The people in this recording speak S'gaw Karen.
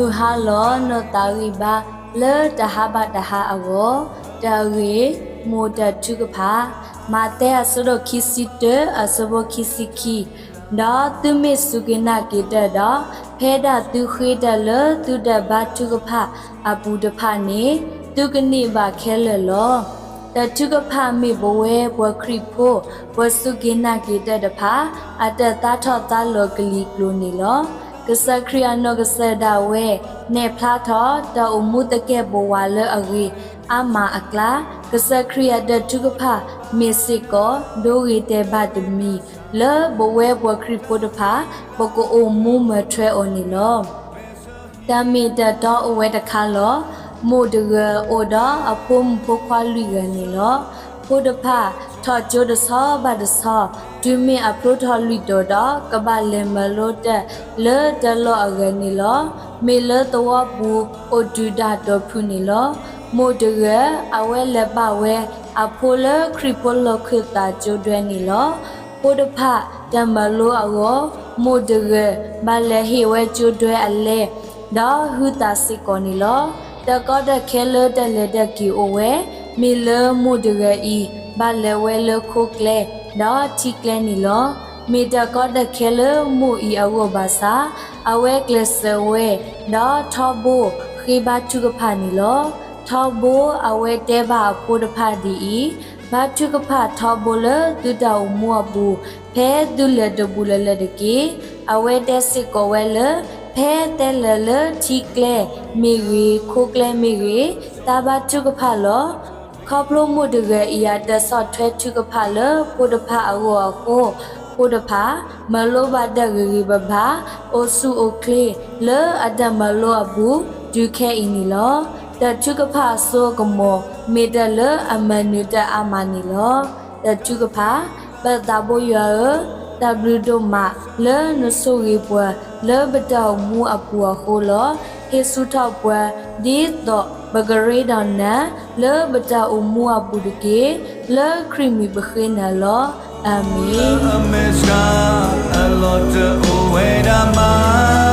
မုၢ်ဟါလီၤနသးဂံၢ်ဘါ လၢတဟါဘၣ်တဟါအဂီၢ်, တၢ်ဂ့ၢ်, မိၢ်တၢ်ထုကဖၣ်, မးသဲအဆၢဒိၣ်ခံဆံတၢ အဆၢဖိခံဆံခံ, ဒီးသုမ့ၢ်စူၢ်က့ၤနာ်က့ၤတၢ်ဒီး, ဖဲဒၣ်သုဃ့တၢ်လၢသုတၢ်ဘါထုကဖၣ်အပူၤတဖၣ်န့ၣ်, သုကန့ၢ်ဘၣ်ခဲလၢာ်လီၤ. တၢ်ထုကဖၣ်မ့ၢ်ပဝဲပှၤခရံာ်ဖိ ပှၤစူၢ်က့ၤနာ်က့ၤတၢ်တဖၣ် အတၢ်သါထီၣ်သါလီၤကလံၤကျိၤန့ၣ်လီၤ. ကစၢ်ခရံာ်အနီၢ်ကစၢ်ဒၣ်ဝဲ နဲၣ်ဖျါထီၣ် တၢ်အိၣ်မူသကဲာ်ပဝးလၢအဂ့ၤအါမးအကျါ, ကစၢ်ခရံာ်အတၢ်ထုကဖၣ်မ့ၢ်စ့ၢ်ကီး ဒိဂ့ၤတဲာ်ဘၣ်တမံၤ လၢပဝဲပှၤခရံာ်ဖိတဖၣ် ပကအိၣ်မူမၤထွဲအီၤန့ၣ်လီၤ. တၢ်မ့ၢ်တၢ်တီအိၣ်ဝဲတခါလီၤ. မိၢ်တဂၤအိၣ်ဒီးအဖိမုၣ်ဖိခွါလွံၢ်ဂၤန့ၣ်လီၤ. ဖိတဖၣ်ထီၣ်ကၠိတဆီဘၣ်တဆီ, တုၤမ့ၢ်အဖျိထီၣ်လွံၢ်တီၤဒီး ကဘၣ်လဲၤမၤလိတၢ်လၢတၢ်လီၢ်အဂၤန့ၣ်လီၤ. မ့ၢ်လၢသဝီပူၤအိၣ်တုၤဒၣ်တီၢ်ဖုန့ၣ်လီၤ. မိၢ်တဂၤ အဝဲလဲၤပာ်ဝဲအဖိလၢခရံာ်ဖိလီၢ်ခၢၣ်သးကၠိဒွဲန့ၣ်လီၤ. ဖိတဖၣ်တၢ်မၤလိအဂီၢ်, မိၢ်တဂၤ ဘၣ်လဲၤဟ့ၣ်ဝဲကၠိဒွဲအလဲ, ဒီးဟုသးစ့ၢ်ကီးန့ၣ်လီၤ. တၢ်ကီတၢ်ခဲလၢတၢ်လဲၤတၢ်က့ၤအိၣ်ဝဲ, မ့ၢ်လၢမိၢ်တဂၤအံၤ ဘၣ်လဲၤဝဲလၢခိကျဲ ဒီးထံကျဲန့ၣ်လီၤ. မ့ၢ်တၢ်ကီတၢ်ခဲလၢမိၢ်အံၤအဂီၢ်ဘၣ်ဆၣ်, အဝဲကျဲးစၢးဝဲ, ဒီးထီဘိဃ့ဘါထုကဖၣ်န့ၣ်လီၤ. ထီဘိအဝဲတဲဘၣ်အဖိတဖၣ်ဒ်အံၤ, ဘါထုကဖၣ်ထီဘိလၢသုတၢ်အိၣ်မူအပူၤ, ဖဲသုလဲၤတဘူးလၢၤလၢၤတက့ၢ်. အဝဲတဲစ့ၢ်ကီးဝဲလၢ ဖဲတဲလဲၤလၢထံကျဲမ့ၢ်ဂ့ၤ, ခိကျဲမ့ၢ်ဂ့ၤ, တၢ်ဘါထုကဖၣ်လီၤ. ခီဖျိမိၢ်တဂၤအံၤအတၢ်ဆီၣ်ထွဲထုကဖၣ်လၢဖိတဖၣ်အဂီၢ်အဃိ, ဖိတဖၣ်မၤလိဘၣ်တၢ်ဂ့ၤဂ့ၤဘၣ်ဘၣ်, အိၣ်ဆူၣ်အိၣ်ချ့လၢအတၢ်မၤလိအပူၤ တုၤခဲအံၤန့ၣ်လီၤ. တၢ်ထုကဖၣ်အစိအကမီၤ မ့ၢ်တၢ်လၢအမၤနၢၤတၢ်အါမးန့ၣ်လီၤ. တၢ်ထုကဖၣ်, ပၢ်သးဘိယွၤဧၢ, တၢ်ဘျုးဒိၣ်မးလၢနဆိၣ်ဂ့ၤပှၤလၢပတၢ်အိၣ်မူအပူၤအဃိလီၤ. ဟ့ၣ်ဆူၣ်ထီၣ်ပှၤ ဒ်သိးပကရ့ဒီးနၤ လၢပတၢ်အိၣ်မူအပူၤတက့ၢ်. လၢခရံာ်မံၤပဃ့နၤလီၤ. အၤမ့ၣ်.